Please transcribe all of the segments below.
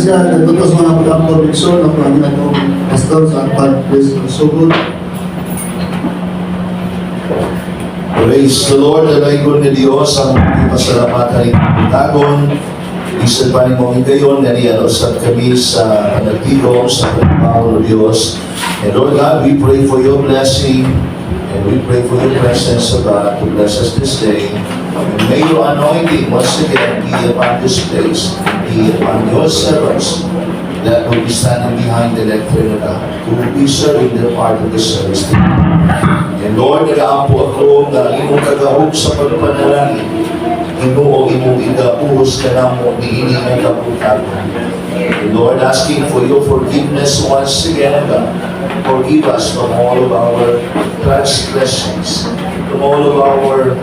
Praise God. Nagtutos mga pag-ampo Bigson, ako ang ginagawa pastor sa Pag Praise Sugod. Praise the Lord, dalaygon nga Dios, ang pasalamatan ni Tagon. Bisan pa nimo higayon, nga niya usab kami sa panagtigom sa pagpao ng Dios. And Lord God, we pray for your blessing and we pray for your presence, O God, to bless us this day. And may your anointing once again be upon this place, be upon your servants that will be standing behind the lectern of God, who will be serving their part of the service today. And Lord, nagaampo ako nga imong kagahom sa pagpanalangin. Ginoo, imong igapuhos kanamo niini nga kabuntagon. And Lord, asking for your forgiveness once again, God. Forgive us from all of our transgressions, from all of our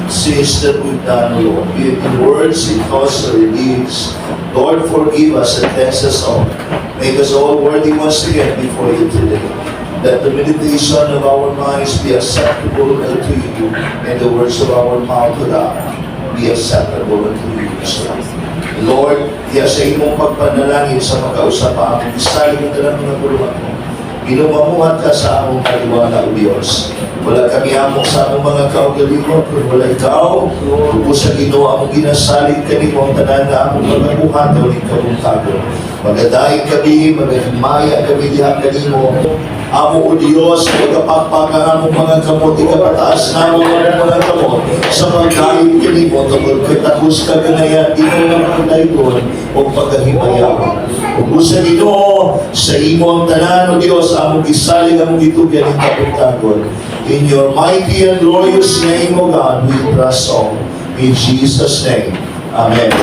sins that we've done, Lord, be it in words, in thoughts, or in deeds. Lord, forgive us and cleanse us all. Make us all worthy once again before you today. Let the meditation of our minds be acceptable unto you, and the words of our mouth, O God, be acceptable unto you as well. Lord, diya sa imong pagpanalangin sa makausa pa among gisalig ang tanan mga puluhan mo. Ginoo, mamuhat ka sa among taliwala, O Diyos. Wala kami amo sa among mga kaugalingon, kung wala ikaw, ug sa Ginoo among ginasalig kanimo ang tanan nga among mga buhaton ning kabuntagon. Magadayeg kami, magahimaya kami diha kanimo. Amo, O Diyos, magapakpak ang among mga kamot, ikapataas namo ang among mga kamot sa pagdayeg kanimo, tungod kay takos ka ganaya, Ginoo nga pagdaygon o pagkahimayaon. Ug sa Ginoo, sa imo ang tanan, O Diyos, among gisalig, among gitugyan ning kabuntagon. In your mighty and glorious name, O God, we trust all. In Jesus' name. Amen.